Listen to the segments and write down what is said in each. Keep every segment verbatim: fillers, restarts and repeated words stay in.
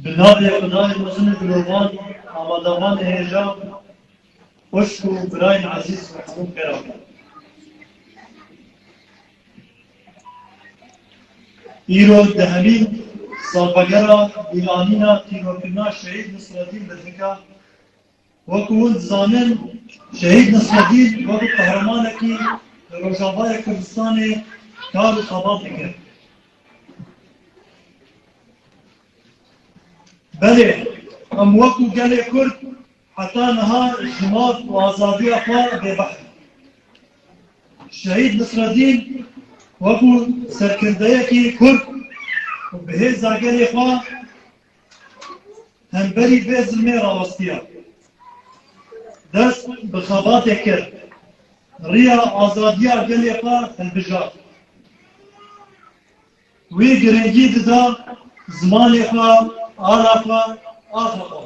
Bi navê Xwedayê mezin û girovan, amadevanê hêja, xwişk û birayên ezîz û hemû xêra. Îro dehemîn salvegera bîranîna tîrokirina Şehîd Nisredîn Birhika. Wekî hûn dizanin, Şehîd Nisredîn wekî qehremanekî li Rojavayê Kurdistanê kar û xebat dikir. Belê, em wekî gelê Kurd heta niha ji maf û azadiya xwe bêbehr in. Şehîd Nisredîn wekî serkirdeyekî Kurd û bi hêza gelê xwe hemberî vê zilmê rawestiya. Dest bi xebatê kir. Riya azadiya gelê xwe hilbijart. Wî girîngî dida zimanê xwe, ala xwe, axa xwe.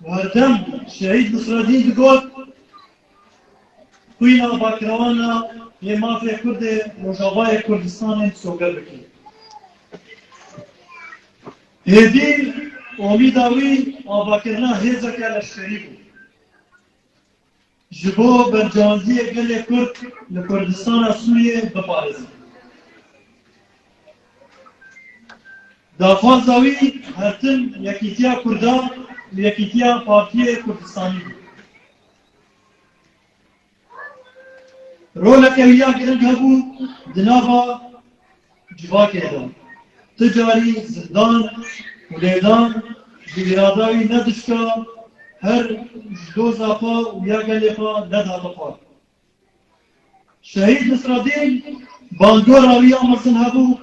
Û herdem Şehîd Nisredîn digot, xwîna bakirewana yê mafê Kurdê Rojavayê Kurdistanê soger bike. Hêvî û omîda wî avakirina hêzeke leşkerî bû. Ji bo bercewendiyê gelê Kurd li Kurdistana Sûriyê biparêzin. Daxwaza wî her tim yekîtiya Kurdan û yekîtiya Partiyê Kurdistanî bû. Roleke wî ya giring hebû di nava civakê de. Ti carî zindan û lêdan ji îrada wî nedişka, her ji doza xwe û ya gelê xwe nedihate xwar. Şehîd Nisredîn bandora wî ya mezin hebû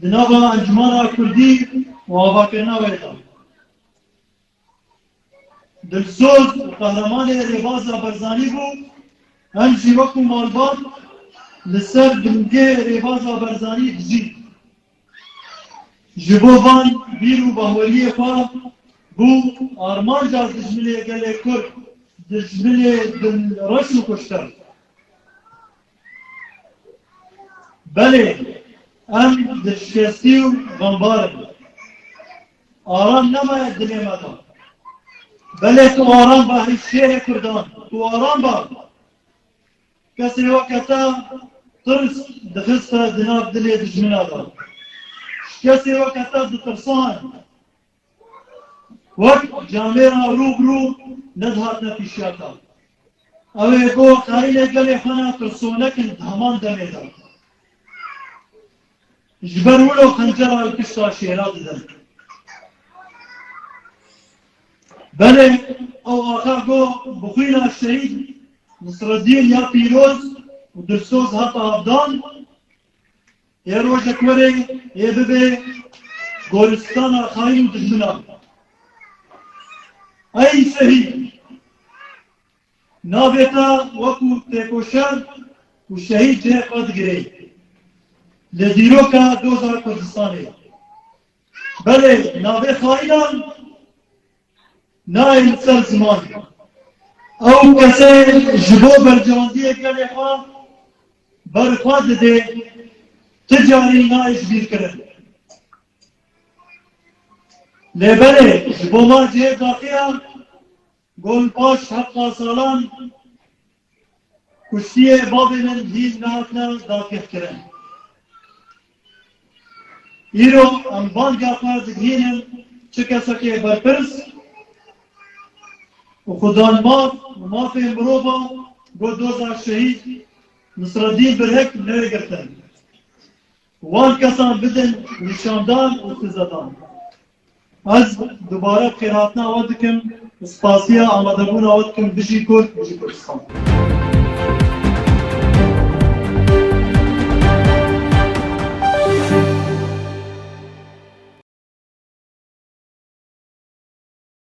di nava Encûmena Kurdî û avakirina wê de. Dilsoz û qehremanê Rêbaza Barzanî bû, em jî wekî malbat li ser bingê Rêbaza Barzanî dijîn. Ji bo van bîr û baweriyê xwe bû armanca dijminê gelê Kurd, dijminê dilreş û xweşter. Belê, em dilşikestî û xembar in. Aram nemaye dilê me de. Belê tu aram be, hey şêrê Kurdan, tu aram be. Kesê weke te tirs dixiste di nav dilê dijmina de. Ji kesê weke te ditirsan. Wek camêra rû bi rû nedihatine pêşiya te. Ew ê got, xayînê gelê xwe ne, tirsonek in di heman demê de. Ji ber wilo xencera li pişta şêra didin. Belê, ew axa got, bi xwîna şehîd Nisredîn ya pîroz û dilsoz hate avdan, ê rojek were, ê bibe goristana xayîn û dijminan. Ey şehîd! Navê te wekû têkoşer û şehîd cihê xwe digire li dîroka doza Kurdistanê. Belê, navê xayînan nayê li ser ziman. Ew kesê ji bo bercewendiyê gelê xwe ber xwe dide, ti carî nayê ji bîr kirin. Lê belê, ji bo me cihê daxuya, got, paş heta salan kuştiyê bavê min hîn nehatine dagirkirin. Îro em banga xwe digihînin çi kesekê berpirs û xudan maf û mafê mirova got doza şehîd Nisredîn Birhik neyê girtin. Wan kesan bidin nîşandan û sizedan. Ez dubare bi xêrhatina we dikim, spasiya amadebûna we dikim. Bijî Kurd, bijî Kurdistan.